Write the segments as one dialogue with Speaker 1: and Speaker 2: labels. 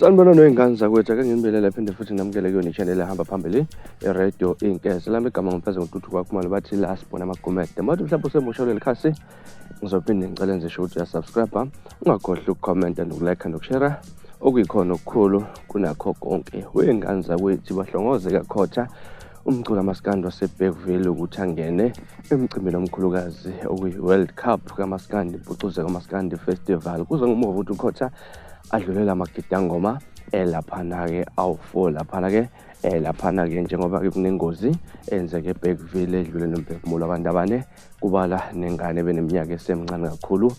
Speaker 1: Sanibona noyingane zakwethu, ake nginibelele phinde futhi namukele kuyona i-channel ehamba phambili, i-Radio Inkeze. Lami igama ngumfeze ngoNtuthu kwaKhumalo, bathi la sibona amagumede. Mawuthi mhlawumbe usemusha kuleli khasi, ngizophinde ngicele nje ukuthi uyasubscribe, ungakhohlwa ukukhomenta nokulike nokushare, okuyikhona okukhulu kunakho konke. Wey'ngane zakwethu, bahlongoze kakhotha umculo kamaskandi waseBergville ukuthi angene emcimbini omkhulukazi okuyi-World Cup kamaskandi, impucuzo kamaskandi festival. Kuze ngumuva ukuthi ukhotha adlulela amagidangoma elaphana-ke awu-4 laphana-ke laphana-ke, njengoba-ke kunengozi eyenzeke eBergville edlule nomphefumulo abantu abane, kubala nengane beneminyaka esemncane kakhulu,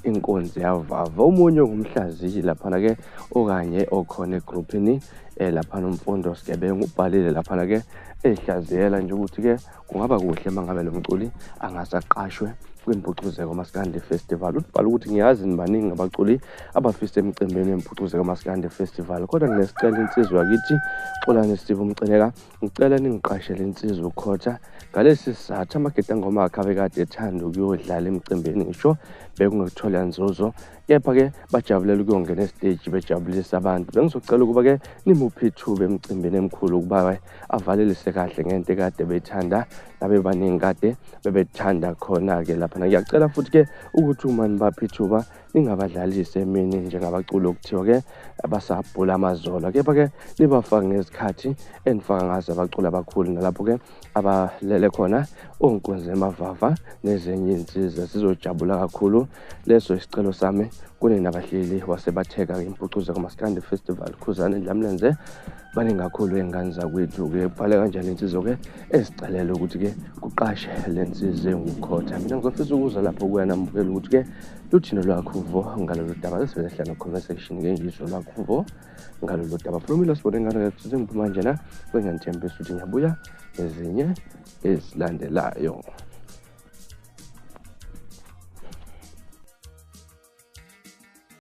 Speaker 1: inkunzi yavava. Omunye ongumhlaziyi laphana-ke okanye okhona egruphini laphana, uMfundo Sigebengu, ubhalile laphana-ke ehlaziyela nje ukuthi-ke kungaba kuhle uma ngabe lo mculi angasaqashwe kwimpucuzeko maskandi festival. Ubhala ukuthi ngiyazi nibaningi abaculi abafisa emcimbini wempucuzeko maskandi festival, kodwa nginesicelo insizwa yakithi Xolani Steve Umcineka, ngicela ningiqashele insizwa ukhotha ngalesi sizathu amagidangoma akhe abekade ethanda ukuyodlala emcimbini, ngisho bekungekuthola nzuzo, kepha-ke bajabulela ukuyongena esiteji bejabulisa abantu. Bengizocela ukuba-ke nimuphe ithuba emcimbini emkhulu ukuba avalelise kahle ngento ekade beyithanda nabebaningi kade bebethanda khona-ke laphana. Ngiyacela futhi-ke ukuthi uma nibapha ithuba ningabadlalisi emini njengabaculi okuthiwa-ke abasabhula amazolo, kepha-ke nibafake ngezikhathi enifaka ngazo abaculi abakhulu, nalapho-ke abalele khona onkunzi emavava nezinye iy'nsiza zizojabula kakhulu. Leso isicelo sami kunina abahleli wasebatheka impucuzo kamaskandi festival. Khuzani Ndlamlenze, baningi kakhulu iy'ngane zakwethu-ke. Kubhale kanjani insizwa-ke ezicelela ukuthi-ke kuqashe le nsizwa engukhotha. Mina ngizofisa ukuza lapho kuwena mbukeli ukuthi-ke luthini lwakho uvo ngalolu daba. Sesivele sihlala comment section ke ngizwe lwakho uvo ngalolu daba. Phumile sibone ngalo ngiphuma njena, kwenganithembisa ukuthi ngiyabuya ezinye ezilandelayo.